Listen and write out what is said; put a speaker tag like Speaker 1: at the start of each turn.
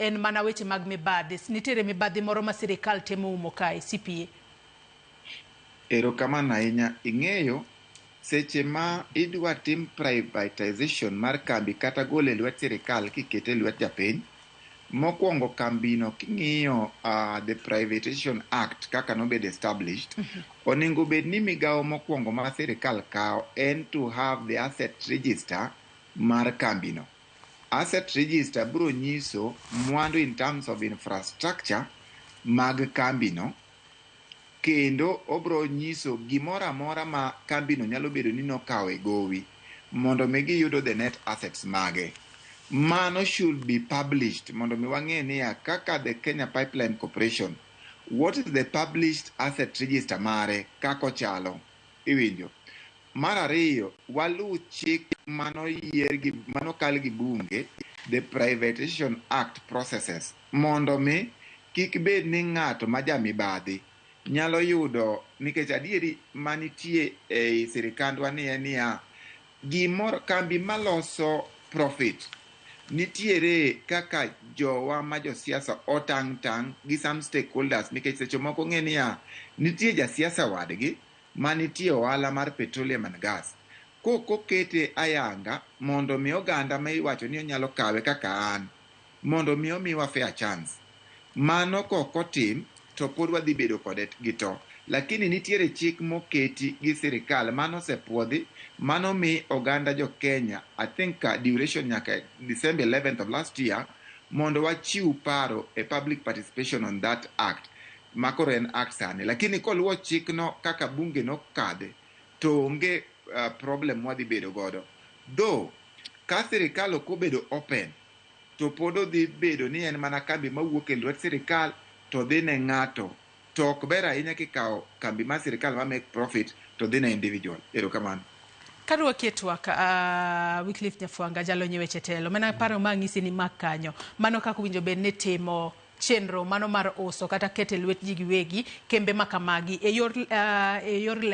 Speaker 1: En mana weche mag mibadhi. Nitiere mibadhi moro ma sirikal temo umo kae, CPA.
Speaker 2: Erokamano ahinya. Ing'eyo, seche ma idwa tim privatization mar kambi kata gole e lwet sirikal kikete e lwet japiny, mokwongo kambino king'iyo the Privatization Act kaka nobedo established, onego bed ni migawo mokwongo ma sirikal kawo en to have the asset register mar kambino. Asset register biro nyiso mwandu in terms of infrastructure mag kambino, kendo obiro nyiso gimoro amora ma kambino nyalo bedo ni nokawo e gowi mondo mi giyudo the net assets mage. Mano should be published mondo mi wang'e niya kaka the Kenya Pipeline Corporation, what is the published asset register mare kaka ochalo. Iwinjo? Mar ariyo, waluw chik manoyier gi manokal gi bunge, the Privatization Act processes, mondo mi kik bed ni ng'ato ma jamibadhi nyalo yudo nikech adieri manitie ei sirikandwa ni en niya gimoro kambi maloso profit nitiere kaka jowa ma josiasa otang' tang' gi some stakeholders nikech seche moko ng'e niya nitie jasiasa wadgi manitie ohala mar petroleum and gas kokokete ayanga mondo mi oganda ma iwacho ni onyalo kawe kaka an mondo mi omiwa fair chance. Mano kok otim to pod wadhi bedo kode gi to. Lakini nitiere chik moketi gi sirikal mano osepuodhi mano mi oganda jo Kenya, I think, duration nyaka December 11th of last year mondo wachiw paro e public participation on that act makoro en act sani. Lakini koluwo chikno kaka bunge nokadhe to onge problem mwadhi bedo godo. Though ka sirikal ok obedo open to pod odhi bedo ni en mana kambi mawuok e lwet sirikal to dhi ne ng'ato to ok ber ahinya kikawo kambi mar sirikal ma make profit to dhi ne individual. Erokamano.
Speaker 1: Karwaki e twak, Wycliffe Nyafwanga, jalony e weche telo, mana paro ma ang'isi ni mak kanyo. Mano kaka owinjo bed ni timo chenro mano mar uso kata keto e lwet ji giwegi kembe ma kamagi e yor ler.